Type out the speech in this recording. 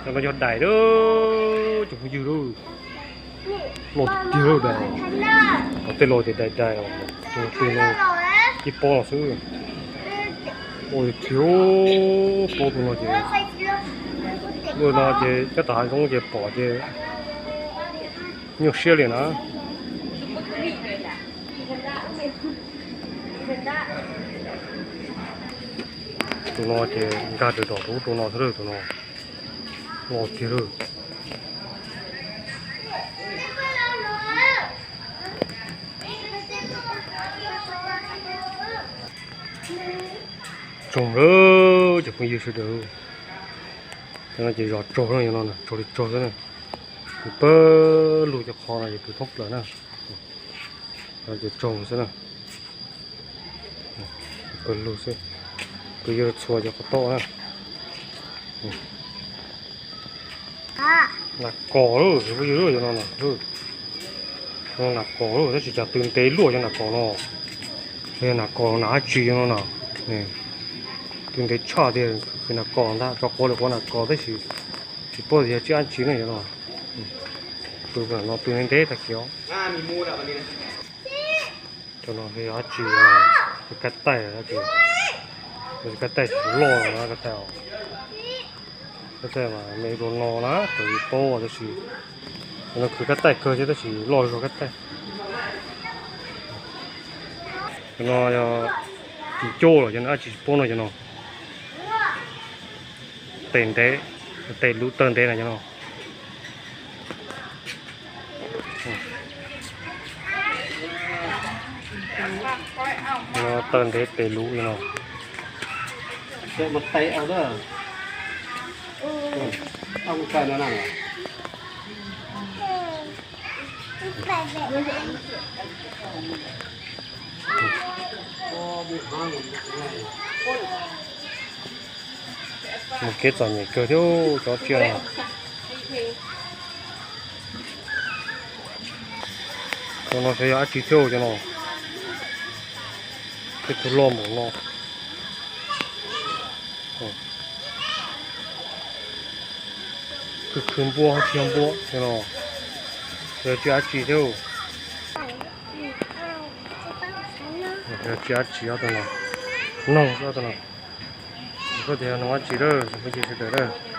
Cov no yog dais lawm, cov phooj ywg lawm. Loj tiag tiag lawm dais. Cov tej los ces dais dais os, tus no ib pob no xwb. Loj tiag tiag, pob tus no ces, tus no ces nyob tom hav zoov ces pom ces nyuaj siab li na. Tus no ces nkag rau tom ub rau no xwb, tus no loj tiag lawm. Tsaug lawm cov phooj ywg sawv daws. Cov no ces zos tsaug no, yog no tsaug li tsaug xwb na. Pw pawg lug cov qhov no ces pw thoob plaws na. Ces tsaug xwb na. Pawg lug xwb. Pw yuav txhua cov qhov toj na. Nas kos lawm, phooj ywg, cov no na. Nas kos lawm tab sis cas tw ntev luaj cov nas kos no. Yog nas kos nas dab tsi cov no na. Tw ntev tshaj tiag, nas kos ntag, tso quav li quav nas kos tab sis tsis paub tias yog tsiaj dab tsi ne cov no. Pw no tw ntev ntev tag kis os. Cov no yog dab tsi? Kab taij dab tsi? Kab taij tsis loj no kab taij. Kab taij mas me dua no na, tsis paub tab sis no khwv kab taij kawg thiab tab sis loj zog kab taij. Cov no yog cov coj los cov no dab tsi tsis paub no cov no. Tes ntev, tes luv taw ntev na cov no. Taw ntev tes luv li no. Mus kev txom nyem kawg thiab cov tsiaj no. Cov no xyov yog dab tsi thiab cov no. Tej tug loj npaum no. Khwv khwv npua tsis yog npua cov no. Xyov tsiaj dab tsi thiab. Xyov tsiaj dab tsi ob tug no. Noog ob tug no. Koj tias noog dab tsi lawm, phooj ywg sawv daws lawm.